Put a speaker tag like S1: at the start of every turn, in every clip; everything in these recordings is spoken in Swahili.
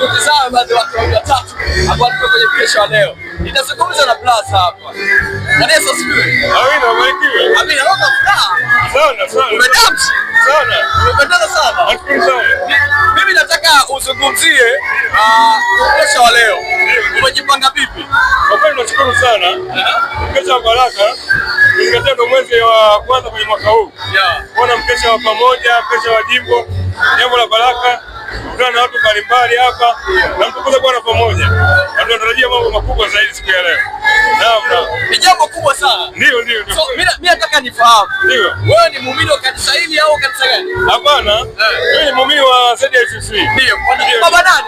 S1: Tutizame baadhi ya watu wawili watatu ambao walikuwa kwenye mkesha wa leo. Nitazungumza na Blasa hapa. Bwana Yesu asifiwe.
S2: Amina, ubarikiwe.
S1: Amina, naona furaha.
S2: Sana sana.
S1: Umedance.
S2: Sana.
S1: Umependeza sana.
S2: Nashukuru sana.
S1: Mimi nataka uzungumzie mkesha wa leo. Umejipanga vipi?
S2: Kwa kweli nashukuru sana. Mkesha wa baraka ukizingatia ndo mwezi wa kwanza kwenye mwaka huu. Kuona mkesha wa pamoja, mkesha wa jimbo, jambo la baraka, kukutana na watu mbalimbali hapa na mtukuze Bwana pamoja, na tunatarajia mambo makubwa zaidi siku ya leo. Naam, naam.
S1: Ni jambo kubwa sana.
S2: Ndio, ndio, ndio.
S1: So mimi nataka nifahamu.
S2: Ndio.
S1: Wewe ni muumini wa kanisa hili au kanisa gani?
S2: Hapana, mimi ni muumini wa ZICC.
S1: Ndio. Kwa baba nani?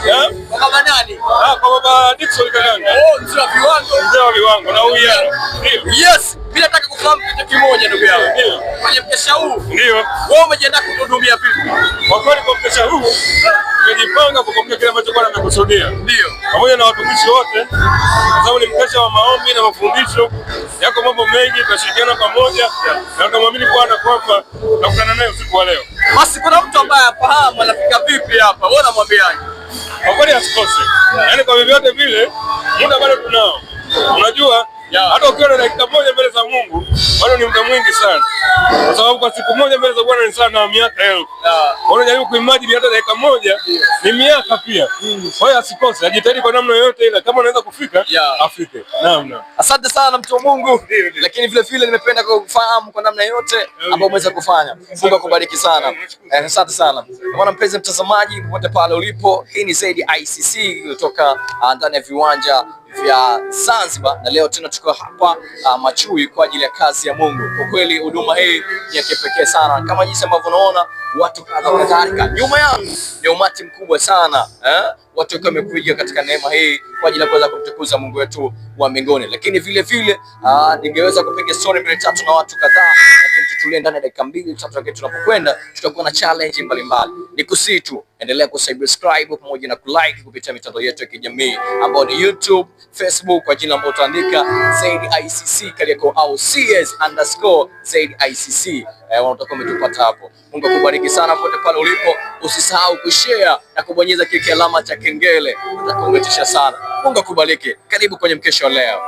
S2: Eh?
S1: Kwa baba nani?
S2: Ah, kwa baba Dickson Kaganga.
S1: Oh, mzee wa viwango.
S2: Mzee wa viwango na uwiano. Ndio.
S1: Yes, mimi nataka kufahamu kitu kimoja ndugu yangu.
S2: Ndio.
S1: Kwenye mkesha huu,
S2: Ndio.
S1: wewe umejiandaa kutuhudumia vipi?
S2: Kwa kweli kwa mkesha huu tumejipanga kupokea kile ambacho Bwana amekusudia.
S1: Ndio.
S2: Pamoja na watumishi wote, kwa sababu ni mkesha wa maombi na mafundisho. Yako mambo mengi, tutashirikiana pamoja na tutamwamini Bwana kwamba tutakutana naye usiku wa leo.
S1: Basi kuna mtu ambaye hafahamu anafika vipi hapa. Wewe unamwambiaje?
S2: Kwa kweli asikose, yaani kwa vyovyote vile, muda bado tunao. Unajua, hata ukiwa na dakika moja mbele za Mungu bado ni muda mwingi sana, kwa sababu kwa siku moja mbele za Bwana ni sawa na miaka 1000. Unajaribu kuimagine hata dakika moja ni miaka pia. Kwa hiyo asikose, ajitahidi kwa namna yoyote ile, kama unaweza kufika afike. Naam, naam.
S1: Asante sana mtu wa Mungu.
S2: Ndio, ndio.
S1: Lakini vile vile nimependa kufahamu kwa namna yote ambayo umeweza kufanya. Mungu akubariki sana. Asante sana. Bwana mpenzi mtazamaji, popote pale ulipo, hii ni Zaidi ICC kutoka ndani ya viwanja vya Zanzibar, na leo tena tuko hapa Machui kwa ajili ya kazi ya Mungu. Kwa kweli huduma hii ni ya kipekee sana, kama jinsi ambavyo unaona watu kadha wa kadhalika. Nyuma yangu ni umati mkubwa sana eh? Watu wakiwa wamekuja katika neema hii kwa ajili ya kuweza kumtukuza Mungu wetu wa mbinguni. Lakini vile vile ningeweza kupiga story mbili tatu na watu kadhaa, lakini tutulie ndani ya dakika mbili tatu, lakini tunapokwenda tutakuwa na challenge mbalimbali. Nikusihi tu endelea kusubscribe pamoja na kulike kupitia mitandao yetu ya kijamii ambayo ni YouTube, Facebook kwa jina ambalo utaandika Zaid ICC Kariakoo au CS_ZaidICC. Utakuwa umetupata hapo. Mungu akubariki sana popote pale ulipo. Usisahau kushare na kubonyeza kile alama cha kengele, utakuwa umetisha sana. Mungu akubariki. Karibu kwenye mkesha wa leo.